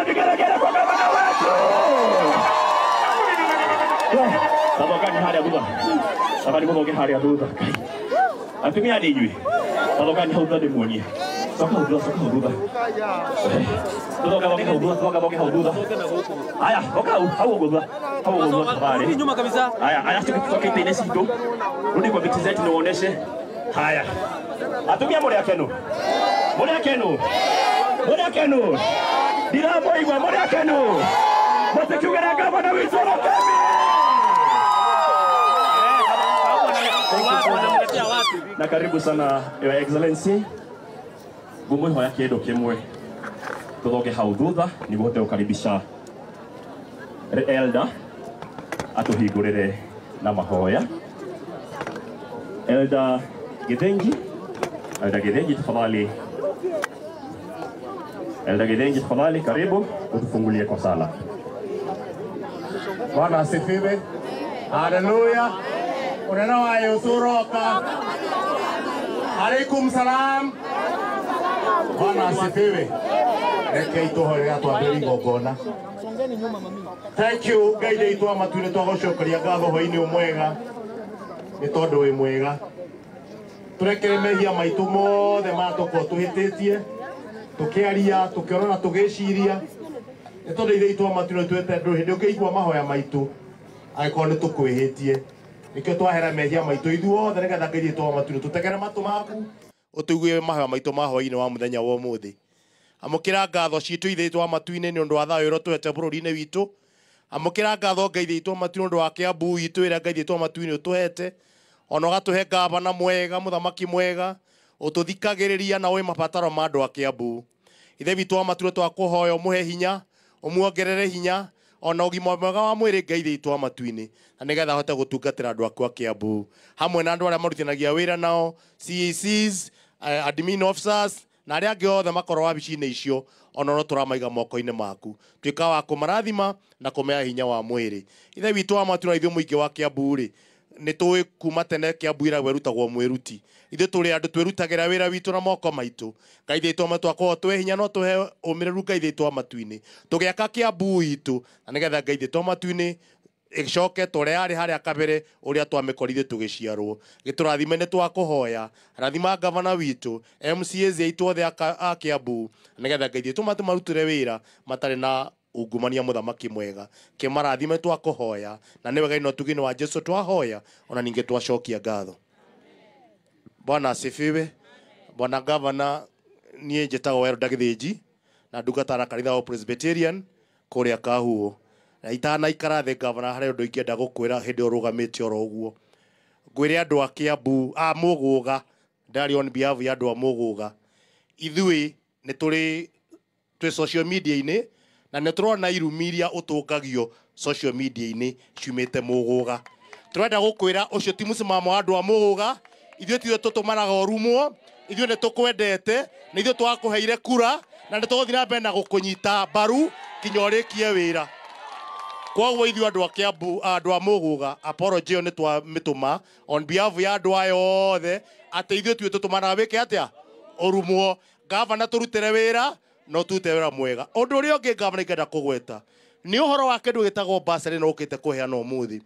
vigelegele kwa gavana wetu. Tathokani haria thutha. Tabani muthoke haria thutha. Atumia nĩ inyuĩ. Tathokani hau thutha ndĩmuonie. Coka hau thutha, coka hau thutha. Tuthoke hau thutha, tuthoke hau thutha. Aya, oka hau, hau ũguo thutha. Hau ũguo thutha tafadhali. Nyuma kabisa. Haya, haya tutoke itĩ-inĩ citũ. Rudi kwa viti zetu niwaoneshe. Haya. Atumia mũrĩ akenu. Mũrĩ akenu. Mũrĩ akenu. Ndiramũigua mũrĩ akenu. Mũtikiugĩre gavana witũ Rukemi. Na karibu sana Your Excellency. Ngũmwĩhoya kĩndũ kĩmwe. Tuthoke hau thutha nĩguo hote gũkaribisha Elder atuhingũrĩre na mahoya. Elder Githinji, Elder Githinji tafadhali. Elder Githinji tafadhali, karibu utufungulie kwa sala. Bwana asifiwe. Haleluya. Unena wa Yesu roka. Alaikum salam. Bwana asifiwe. Reke ituhoya twambĩrĩrie igongona. Thank you Ngai ndĩ itwa matu-inĩ twagũcokeria ngatho hwaĩ-inĩ ũyũ mwega nĩ tondũ wĩ mwega. Tũrekere mehia maitũ mothe marĩa tũkorwo tũhĩtĩtie, tũkĩaria, tũkĩona na tũgĩciria. Nĩ tondũ ithe itwa matu-inĩ twĩte ndũrĩ hĩndĩ ũngĩigua mahoya maitũ angĩkorwo nĩ tũkwĩhĩtie. Nĩkĩo twahera mehia maitũ ithuothe nĩgetha Ngai itwa matu-inĩ tũtegere matũ maku ũtũigue mahoya maitũ ma hwaĩ-inĩ wa mũthenya wa ũmũthĩ. Amũkĩra ngatho citũ ithe itũ wa matu-inĩ nĩ ũndũ wa thayũ ũrĩa ũtũhete bũrũri-inĩ witũ. Amũkĩra ngatho Ngai ithe itũ wa matu-inĩ ũndũ wa Kiambu itũ ĩrĩa Ngai ithe itũ wa matu-inĩ ũtũhete. Ona ũgatũhe gavana mwega, mũthamaki mwega, ũtũthikagĩrĩria na ũĩ mabataro ma andũ a Kiambu. Ithe witũ wa matu-inĩ twakũhoya ũmũhe hinya, ũmuongerere hinya, ona ũgima mwega wa mwĩrĩ Ngai ithe itũ wa matu-inĩ, na nĩgetha ahote gũtungatĩra andũ aku a Kiambu hamwe na andũ arĩa marutithanagia wĩra nao, CECs, admin officers na arĩa angĩ othe makorwo wabici-inĩ icio, ona no tũramaiga moko-inĩ maku. Tuĩka wa kũmarathima na kũmeha hinya wa mwĩrĩ. Ithe witũ wa matu-inĩ, ithuĩ mũingĩ wa Kiambu rĩ, nĩ tũĩ kuma tene Kiambu ĩragwo ĩrutagwo mwĩruti. Ithuĩ tũrĩ andũ twĩrutagĩra wĩra witũ na moko maitũ. Ngai ithe itũ wa matu akorwo twĩ hinya no tũhe ũmĩrĩru Ngai ithe itũ wa matu-inĩ. Tũgĩaka Kiambu itũ na nĩgetha Ngai ithe itũ wa matu-inĩ ĩcoke ta ũrĩa yarĩ harĩa kabere ũrĩa twamĩkorire tũgĩciarwo. Gĩtũrathime nĩ twakũhoya. Rathima gavana witũ, MCAs aitũ othe a Kiambu, nĩgetha Ngai ithe itũ marutĩre wĩra matarĩ na ungumania mũthamaki mwega. Kĩmarathime twakũhoya na nĩwe Ngai na ũtugi-inĩ wa Jesu twahoya ona ningĩ twacokia ngatho. Bwana asifiwe. Bwana gavana, niĩ njĩtagwo Elder Githinji na ndungata na kanitha wa Presbyterian kũrĩa Kahuo. Na itanaikara thĩ gavana, harĩ ũndũ ingĩenda gũkwĩra hĩndĩ ĩyo ũrũgamĩte oro ũguo. Ngwĩre andũ a Kiambu, a Mũgũga, ndari on behalf ya andũ a Mũgũga. Ithuĩ nĩ tũrĩ twĩ social media-inĩ na nĩ tũrona irumi iria ũtũngagio social media-inĩ ciumĩte Mũgũga. Tũrenda gũkwĩra ũcio ti mũsimamo wa andũ a Mũgũga. Ithuĩ tithuĩ tũtũmanaga ũrumwo, ithuĩ nĩ tũkwendete, nĩ ithuĩ twakũheire kura na nĩ tũgũthiĩ na mbere na gũkũnyita mbaru nginya ũrĩkie wĩra. Koguo ithuĩ andũ a Kiambu, andũ a Mũgũga, apology ĩyo nĩ twamĩtũma on behalf ya andũ aya othe atĩ ithuĩ tithuĩ tũtũmanaga wĩke atĩa ũrumwo. Gavana tũrutĩre wĩra no tũrute wĩra mwega. Ũndũ ũrĩa ũngĩ gavana ingĩenda kũgweta nĩ ũhoro wa kĩndũ gĩtagwo bursary na ũkĩte kũheanwo ũmũthĩ.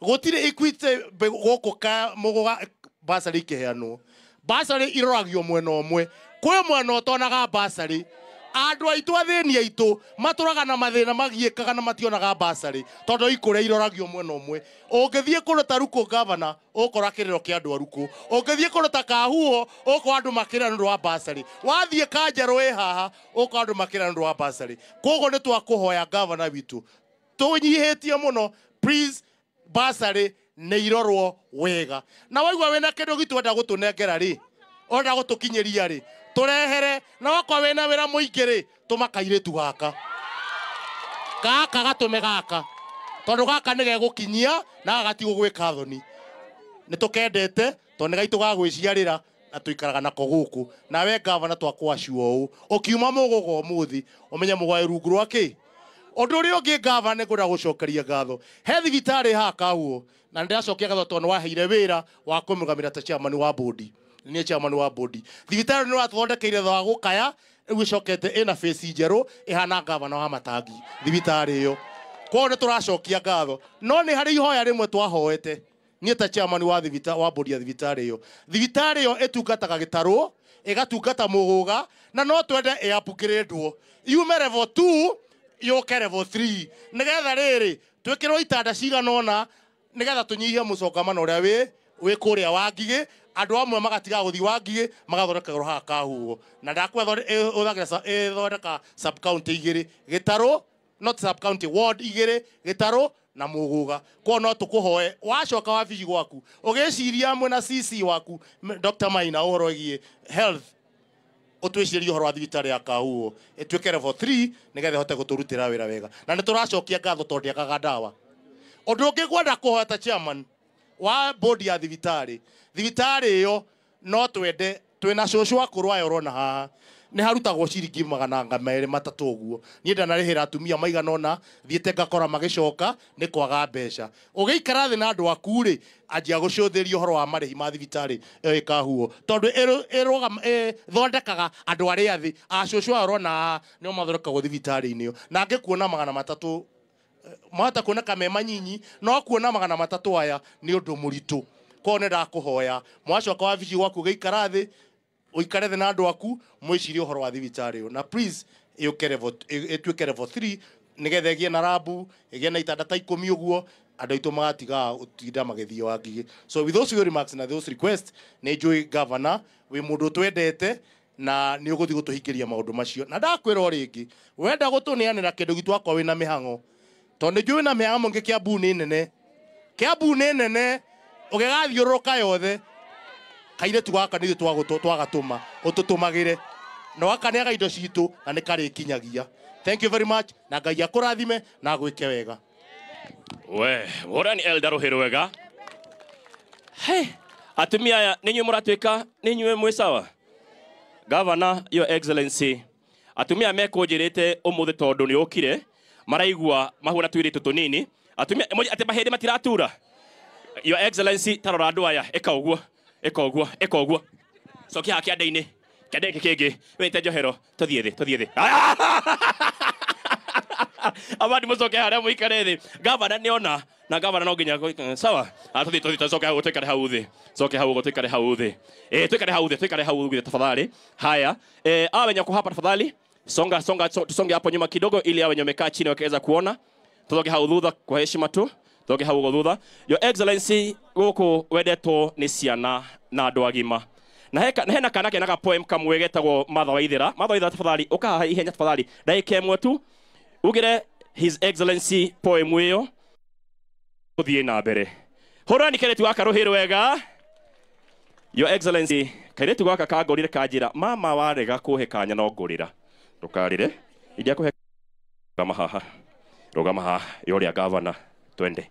Gũtirĩ equity gũkũ Mũgũga bursary ikĩheanwo. Bursary iroragio mwena ũmwe. Kwĩ mwena ũtonaga bursary. Andũ aitũ athĩni aitũ matũraga na mathĩna magiĩkaga na mationaga bursary tondũ ikũrĩa iroragio mwena ũmwe. Ũngĩthiĩ kũndũ ta Ruku gavana ũkora kĩrĩro kĩa andũ a Ruku. Ũngĩthiĩ kũndũ ta Kahuo ũkora andũ makĩrĩra nĩ ũndũ wa bursary. Wathiĩ Kanjerũ ĩ haha ũkora andũ makĩrĩra nĩ ũndũ wa bursary. Koguo nĩ twakũhoya gavana witũ tũnyihĩtie mũno, please bursary nĩ irorwo wega. Na waigua wĩna kĩndũ gitũ wenda gũtũnengera rĩ, ũrenda gũtũkinyĩria rĩ, tũrehere. Na wakwa wĩna wĩra mũingĩ rĩ, tũma kairĩtu gaka. Gaka gatũme gaka. Tondũ gaka nĩ gegũkinyia na gagatigwo gwĩka thoni. Nĩ tũkendete tondũ nĩ gaitũ ga gwĩciarĩra na tũikaraga nako gũkũ. Nawe gavana twakwaciwo ũũ. Ũkiuma Mũgũga ũmũthĩ, ũmenye mũgwaĩ rungu rwa kĩ? Ũndũ ũrĩa ũngĩ gavana nĩ ngwenda gũcokeria ngatho. He thibitarĩ haha Kahuo, na nĩ ndĩracokia ngatho tondũ nĩ waheire wĩra wa kũmũrũgamĩrĩra ta chairman wa board. Nĩ chairman wa board. Thibitarĩ nĩ watũthondekeire thutha wa gũkaya Rĩu ĩcokete ĩna face njerũ ĩhana gavana wa Matangi thibitarĩ ĩyo. Koguo nĩ tũracokia ngatho, no nĩ harĩ ihoya rĩmwe twahoete niĩ ta chairman wa thibita wa bodi ya thibitarĩ ĩyo. Thibitarĩ ĩyo ĩtungataga Gĩtarũ, ĩgatungata Mũgũga, na no twende ĩ upgrade yume level 2 yũke level 3, nĩgetha rĩrĩ twĩkĩrwo itanda cigana ũna, nĩgetha tũnyihie mũcongamano ũrĩa wĩ kũrĩa wa Ngigĩ. Andũ amwe magatiga gũthiĩ wa Ngigĩ magathondekerwo haha Kahuho, na ndakwetha ĩthondeka sub county igĩrĩ, Gĩtarũ, not sub county, ward igĩrĩ, Gĩtarũ na Mũgũga. Koguo no tũkũhoe wacoka wabici gwaku ũgĩciria mwena CC waku Dr. Maina ũhoro wĩgiĩ health, ũtwĩcirie ũhoro wa thibitarĩ ya Kahuho ĩtuĩke level 3 nĩgetha ĩhote gũtũrutĩra wĩra wega. Na nĩ tũracokia ngatho tondũ ndĩagaga ndawa. Ũndũ ũngĩ ngwenda kũhoya ta chairman wa bodi ya thibitarĩ, thibitarĩ ĩyo no twende twĩna cũcũ akũrũ aya ũrona haha, nĩ harutagwo ciringi magana merĩ matatũ ũguo. Niĩ ndanarĩhĩra atumia maigana ũna, thiĩte ngakora magĩcoka nĩ kwaga mbeca. Ũgĩikara thĩ na andũ aku rĩ, anjia gũcũthĩria ũhoro wa marĩhi ma thibitarĩ ĩyo ĩ Kahuho, tondũ ĩthondekaga andũ arĩa athĩ. Acũcũ aya ũrona haha nĩo mathondekagwo thibitarĩ-inĩ ĩyo, na angĩkuona magana matatũ mahota kuoneka me manyinyi, no kuona magana matatũ aya nĩ ũndũ mũritũ. Koguo nĩ ndakũhoya mwacoka wabici gwaku ũgĩikara thĩ, ũikare thĩ na andũ aku mwĩcirie ũhoro wa thibitarĩ ĩyo, na please ĩũke level, ĩtuĩke level 3 nĩgetha ĩgĩe na rabu, ĩgĩe na itanda ta 10 ũguo, andũ aitũ magatiga gũtinda magĩthiĩ wa Ngigĩ. So with those few remarks na those requests, nĩ njũĩ governor wĩ mũndũ twendete na nĩ ũgũthiĩ gũtũhingĩria maũndũ macio. Na ndakwĩra o rĩngĩ, wenda gũtũneanĩra kĩndũ gitũ akorwo wĩna mĩhang'o, tondũ nĩ njũĩ wĩna mĩhang'o mĩingĩ. Kiambu nĩ nene, Kiambu nĩ nene, ũgĩgathiũrũrũka yothe. Kairĩtu gaka nĩ ithuĩ twagatũma ũtũtũmagĩre, na wakaneaga indo citũ na nĩ karĩkinyagia. Thank you very much, na Ngai akũrathime na agwĩke wega. We ũrĩa nĩ Elder Rũhĩ rwega. Hey, atumia aya nĩ inyuĩ mũratuĩka, nĩ inyuĩ mwĩ sawa. Governor, Your Excellency, atumia mekũnjĩrĩte ũmũthĩ tondũ nĩ ũkire, maraigua mahuana tũirĩtu tũnini. Atumia atĩ mahĩndĩ matiratura. Your Excellency, tarora andũ aya, ĩka ũguo, ĩka ũguo, ĩka ũguo. Cokia haha kĩande-inĩ, kĩande gĩkĩ kĩngĩ, wĩte njohero, tũthiĩ thĩ, tũthiĩ thĩ. Abandi mũcoke harĩa mũikare thĩ. Gavana nĩ ona, na gavana no nginya sawa. Tũthiĩ, tũthiĩ, tũcoke hau, tũikare hau thĩ. Coke hau ũguo, tũikare hau thĩ. Tũikare hau thĩ, tũikare hau thĩ tafadhali. Haya, hawa wenye wako hapa tafadhali, songa, songa, tusonge hapo nyuma kidogo ili hawa wenye wamekaa chini wakaweza kuona. Tutoke hau thutha kwa heshima tu. Tutoke hau ũguo thutha. Your Excellency, gũkũ wendetwo nĩ ciana na andũ agima. Na hena kana kena ga poem kamwe getagwo Martha Waithera. Martha Waithera tafadhali, ũka haha ihenya tafadhali. Ndagĩka ĩmwe tu. Ugire His Excellency poem ĩyo. Tũthiĩ na mbere. Hũrani kairĩtu gaka rũhĩ rwega. Your Excellency, kairĩtu gaka kangũrire kanjĩra, mama warega kũhe kanya no ngũrĩra. Ndũkarĩre. India kũhe rũgama haha. Rũgama haha, yoria gavana, twende.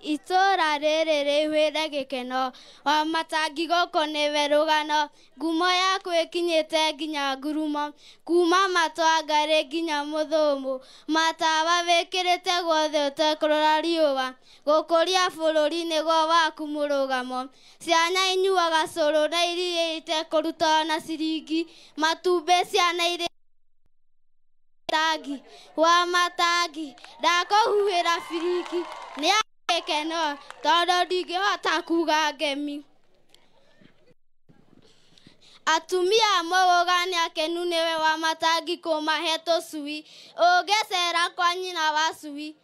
Itũra rĩrĩ rĩihũire gĩkeno, wa Matangi gũkũ nĩwe rũgano, ngumo yaku ĩkinyĩte nginya ngurumo, kuma Matwangarĩ nginya Mũthũmũ, matawa wĩkĩrĩte guothe ũtekũrora riũa, gũkũria bũrũri nĩguo waku mũrũgamo, ciana inyuaga cũrũ na iria itekũruta ona ciringi, matumbĩ ciana irĩ tangi, wa Matangi ndakũhuhĩra biringi, nĩ gĩkeno tondũ ndingĩhota kuga ngemi. Atumia a Mũgũga nĩ akenu nĩwe wa Matangi kũmahe tũcui, ũngĩcera kwa nyina wa cui,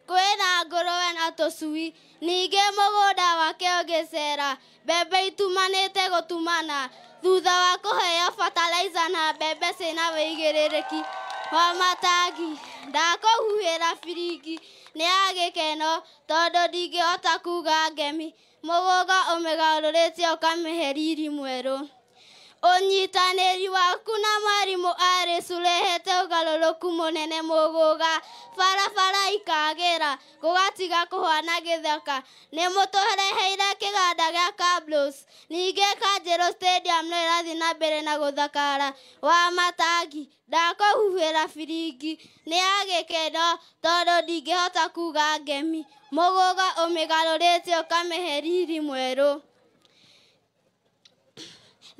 kwĩna ngũrũwe na tũcui, ningĩ mũgũnda wake ũngĩcera, mbembe itumanĩte gũtumana, thutha wa kũheo fertilizer na mbembe ciĩna wĩigĩrĩrĩki. Wa Matangi ndakũhuhĩra biringi, nĩ ya gĩkeno tondũ ndingĩhota kuga ngemi, Mũgũga ũmĩgarũrĩte ũkamĩhe riri mwerũ. Ũnyitanĩri waku na mwarimũ Alice ũrehete ũgarũrũku mũnene Mũgũga, barabara ikagĩra, gũgatiga kũhana gĩthaka, nĩ mũtũreheire kĩganda gĩa Cabros, ningĩ Kanjerũ Stadium no ĩrathiĩ na mbere na gũthakara. Wa Matangi ndakũhuhĩra biringi, nĩ ya gĩkeno tondũ ndingĩhota kuga ngemi, Mũgũga ũmĩgarũrĩte ũkamĩhe riri mwerũ.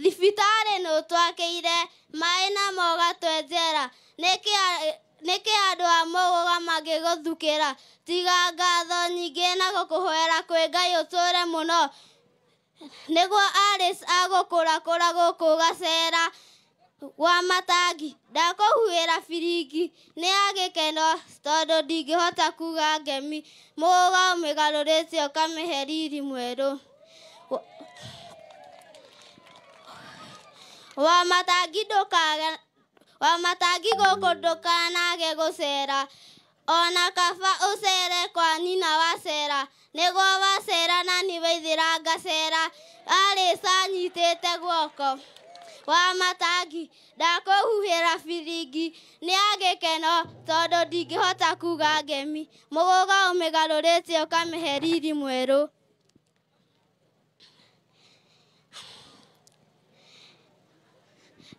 Thibitarĩ nĩũtwakĩire maĩ namo ũgatwenjera. Nĩkĩ andũ a Mũgũga mangĩgũthukĩra? Tiga ngatho nyingĩ na gũkũhoera kwĩ Ngai ũtũre mũno nĩguo Alice agũkũrakũra gũkũ gacera gwa matangi. Ndakũhuhĩra biringi nĩ ya gĩkeno tondũ ndingĩhota kuga ngemi. Mũgũga ũmĩgarũrĩte ũkamĩhe riri mwerũ. Wa matangi gũkũ ndũkanage gũcera. Ona kaba ũcere kwa nyina wacera. Nĩguo wacera nani waithĩra ngacera. Alice anyitĩte guoko. Wa matangi ndakũhuhĩra biringi nĩ ya gĩkeno tondũ ndingĩhota kuga ngemi. Mũgũga ũmĩgarũrĩte ũkamĩhe riri mwerũ.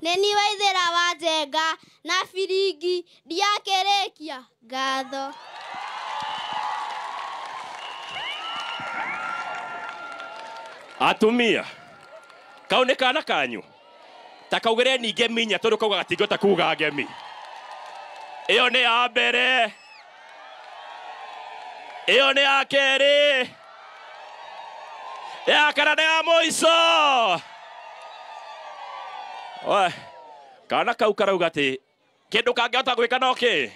Nĩ niĩ waithĩra wa Njenga na biringi ndiakĩrĩkia. Ngatho. Atumia kau nĩ kana kanyu ta kaugĩre ningĩ minya tondũ kauga gatingĩhota kuga ngemi. Ĩyo nĩ ya mbere, ĩyo nĩ ya kerĩ, ya kana nĩ ya mũico. Oe, kana kau karauga atĩ kĩndũ kangĩhota gwĩka no kĩ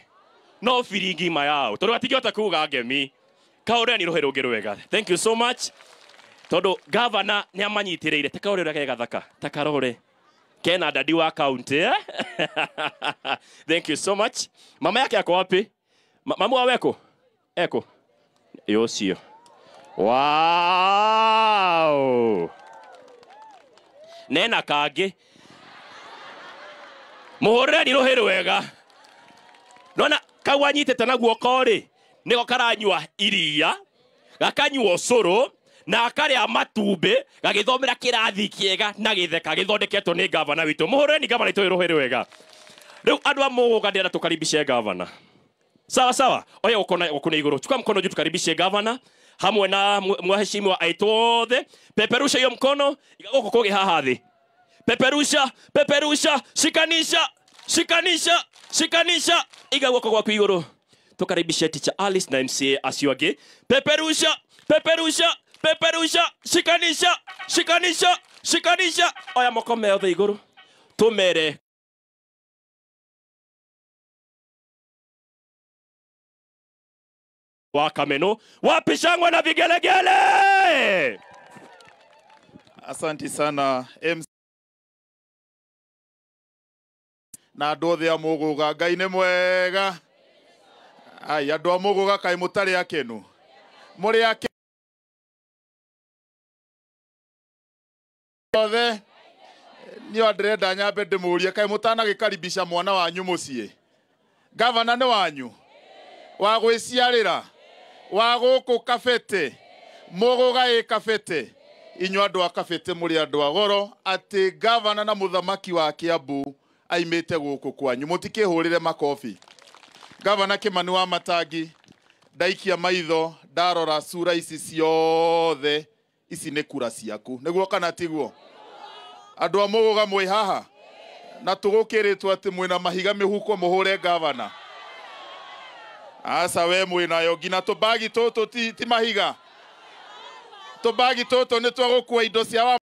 no biringi ma yao tondũ gatingĩhota kuga ngemi. Kaũreni rũhĩ rũngĩ rwega. Thank you so much tondũ gavana nĩ amanyitĩrĩire. Ta karore ũrĩa ke gathaka, ta karore kena dadi wa county eh? Thank you so much. Mama yake ako wapi? Mamu wao eko? Eko. Yocio. Wow. Nena kangĩ. Mũhũrĩreni rũhĩ rwega. Nona kau anyitĩte na guoko rĩ, nĩko karanyua iria, gakanyua ũcũrũ, na akarĩa matumbĩ, gagĩthomera kĩrathi kĩega na gĩtheka gĩthondeketwo nĩ gavana witũ. Mũhũrĩreni gavana witũ rũhĩ rwega. Rĩu andũ a Mũgũga ndĩrenda tũkaribishe gavana. Sawa sawa. Oya gũkũ na igũrũ. Chukua mkono juu tukaribishe gavana hamwe na mheshimiwa aitũ othe. Peperusha hiyo mkono gũkũ kũgĩ haha thĩ. Peperusha, peperusha, shikanisha, shikanisha, shikanisha. Iga guoko gwaku igũrũ. Tukaribishe teacher Alice na MCA acio angĩ. Peperusha, peperusha, peperusha, shikanisha, shikanisha, shikanisha. Oya moko mothe igũrũ. Tũmere wa Kameno. Wapi shangwe na vigelegele? Asanti sana MC na andũ othe a Mũgũga. Ngai nĩ mwega. Ai, andũ a Mũgũga kaĩ mũtarĩ akenu? Mũrĩ akenu othe? Niĩ ndĩrenda nyambe ndĩmũrie kaĩ mũtanagĩkaribisha mwana wanyu mũciĩ? Gavana nĩ wanyu wa gwĩciarĩra wa gũkũ Kabete, Mũgũga ĩ Kabete. Inyuĩ andũ a Kabete mũrĩ andũ a goro atĩ gavana na mũthamaki wa Kiambu aimĩte gũkũ kwanyu. Mũtikĩhũrĩre makobi. Gavana Kimani wa Matangi, ndaikia maitho ndarora cura ici ciothe, ici nĩ kura ciaku. Nĩguo kana tiguo? Andũ a Mũgũga mwĩ haha na tũgũkĩrĩtwo atĩ mwĩna mahiga mĩhuko mũhũre gavana. Aca we mwĩnayo nginya tũbagi tũtũ ti mahiga. Tũbagi tũtũ nĩ twa gũkua indo cia wa